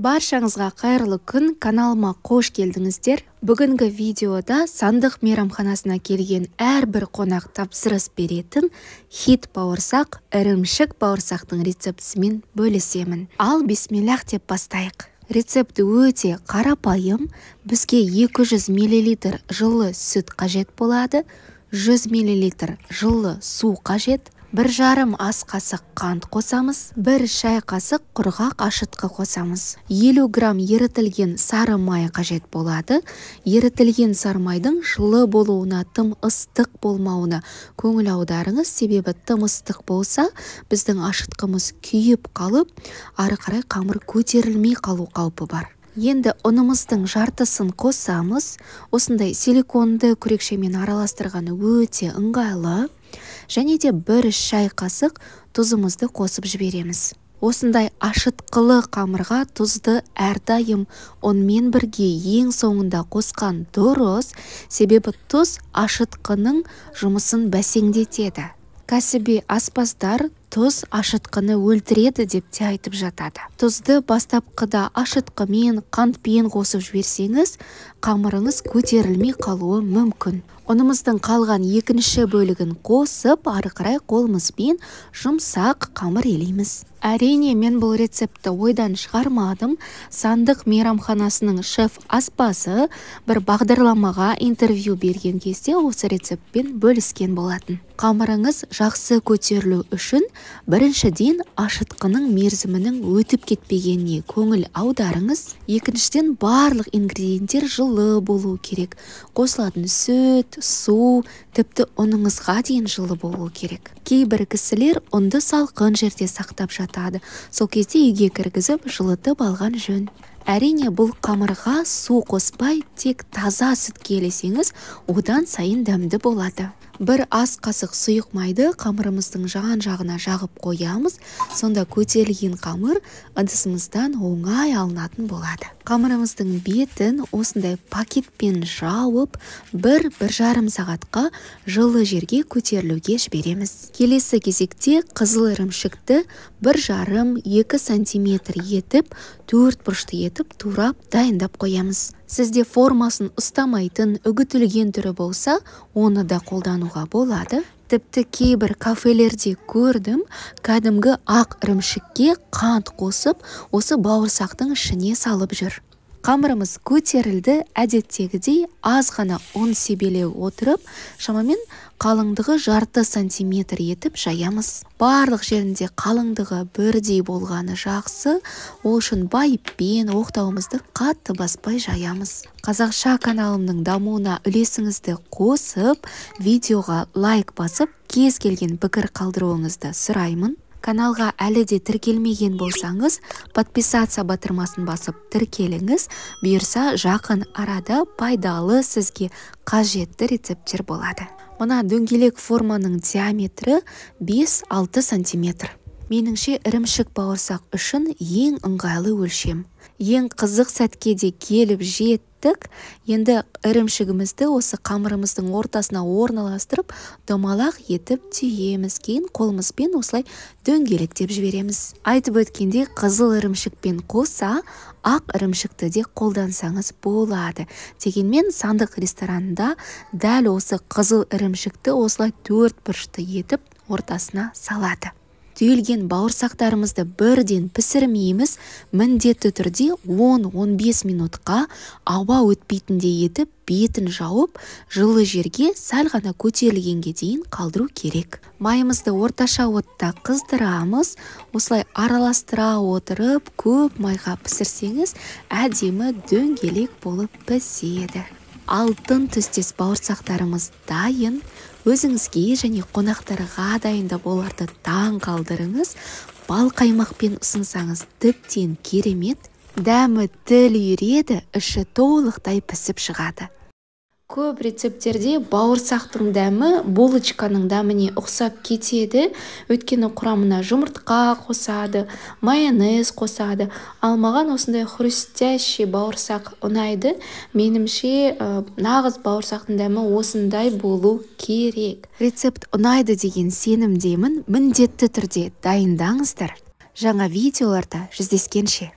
Баршаңызға қайырлы күн, каналыма қош келдіңіздер. Бүгінгі видеода Сандық мейрамханасына келген әрбір қонақ тапсырыс беретін хит бауырсақ, ірімшік бауырсақтың рецептісімен бөлісемін. Ал бисмиллах деп бастайық. Рецепті өте қарапайым. Бізге 200 мл жылы сүт қажет болады, 100 мл жылы су қажет. 1,5 ас қасық қант қосамыз, 1 шай қасық құрғақ ашытқы қосамыз. 50 грамм ерітілген сары май қажет болады. Ерітілген сары майдың жылы болуына, тым ыстық болмауына көңіл аударыңыз, себебі тым ыстық болса, біздің ашытқымыз күйіп қалып, ары қарай қамыр көтерілмей қалу қаупі бар. Енді ұнымыздың жартысын қосамыз. Осындай силиконды күрекшемен араластырғаны өте ыңғайлы. Және де 1 шай қасық тұзымызды қосып жібереміз. Осындай ашытқылы қамырға тұзды әрдайым ұнмен бірге ең соңында қосқан дұрыс, себебі тұз ашытқының жұмысын бәсеңдетеді. Кәсіби аспаздар тұз ашытқыны өлтіреді деп те айтып жатады. Тұзды бастапқыда ашытқымен, қантпен қосып жіберсеңіз, қамырыңыз көтерілмей қалуы мүмкін. Ұнымыздың қалған екінші бөлігін қосып, ары қарай қолымызбен жұмсақ қамыр елейміз. Әрине, мен бұл рецептті ойдан шығармадым. Сандық мейрамханасының шеф аспазы бір бағдарламаға интервью берген кезде осы рецептпен бөліскен болатын. Қамырыңыз жақсы көтерілу үшін біріншіден ашытқының мерзімінің өтіп кетпегеніне көңіл аударыңыз. Екіншіден, барлық ингредиенттер жылы болу керек. Қосылатын сүт, су, тіпті ұныңызға дейін жылы болу керек. Кейбір кісілер ұнды салқын жерде сақтап жатады. Сол кезде үйге кіргізіп, жылытып алған жөн. Әрине, бұл қамырға су қоспай, тек таза сүтке елесеңіз, одан сайын дәмді болады. 1 ас қасық сұйық майды қамырымыздың жан-жағына жағып қоямыз, сонда көтерілген қамыр ыдысымыздан оңай алынатын болады. Қамырымыздың бетін осындай пакетпен жауып, 1-1,5 сағатқа жылы жерге көтерілуге жібереміз. Келесі кезекте қызыл ірімшікті 1,5-2 сантиметр етіп, 4 бұрышты етіп турап дайындап қоямыз. Сізде формасын ұстамайтын үгітілген түрі болса, оны да қолдануға болады. Тіпті кейбір кафелерде көрдім, кәдімгі ақ ірімшікке қант қосып, осы бауырсақтың ішіне салып жүр. Қамырымыз көтерілді, әдеттегідей аз ғана ұн себелеу отырып, шамамен қалыңдығы 0,5 сантиметр етіп жаямыз. Барлық жерінде қалыңдығы бірдей болғаны жақсы, ол үшін байыппен оқтауымызды қатты баспай жаямыз. Қазақша каналымның дамуына үлесіңізді қосып, видеоға лайк басып, кез келген пікір қалдыруыңызды сұраймын. Каналға әлі де тіркелмеген болсаңыз, подписаться батырмасын басып тіркеліңіз. Бұйырса, жақын арада пайдалы сізге қажетті рецепттер болады. Мына дөңгелек форманың диаметрі 5-6 сантиметр. Меніңше, ірімшік бауырсақ үшін ең ыңғайлы өлшем. Ең қызық сәтке де келіп жеттік. Енді ірімшігімізді осы қамырымыздың ортасына орналастырып, домалақ етіп түйеміз. Кейін қолымызбен осылай дөңгелектеп жібереміз. Айтып өткендей, қызыл ірімшікпен қоса ақ ірімшікті де қолдансаңыз болады. Дегенмен Сандық ресторанында дәл осы қызыл ірімшікті осылай 4 бұрышты етіп ортасына салады. Түйілген бауырсақтарымызды бірден пісірмейміз, міндетті түрде 10-15 минутқа ауа өтпейтіндей етіп бетін жауып, жылы жерге сәл ғана көтерілгенге дейін қалдыру керек. Майымызды орташа отта қыздырамыз, осылай араластыра отырып, көп майға пісірсеңіз, әдемі дөңгелек болып піседі. Алтын түстес бауырсақтарымыз дайын. Өзіңізге және қонақтарға дайындап оларды таң қалдырыңыз. Бал қаймақпен ұсынсаңыз тіптен керемет. Дәмі тіл үйіреді, іші толықтай пісіп шығады. Көп рецепттерде бауырсақтың дәмі булочканың дәміне ұқсап кетеді, өйткені құрамына жұмыртқа қосады, майонез қосады. Ал маған осындай хрустящий бауырсақ ұнайды. Меніңше, нағыз бауырсақтың дәмі осындай болу керек. Рецепт ұнайды деген сенімдемін, міндетті түрде дайындаңыздар. Жаңа видеоларда жүздескенше.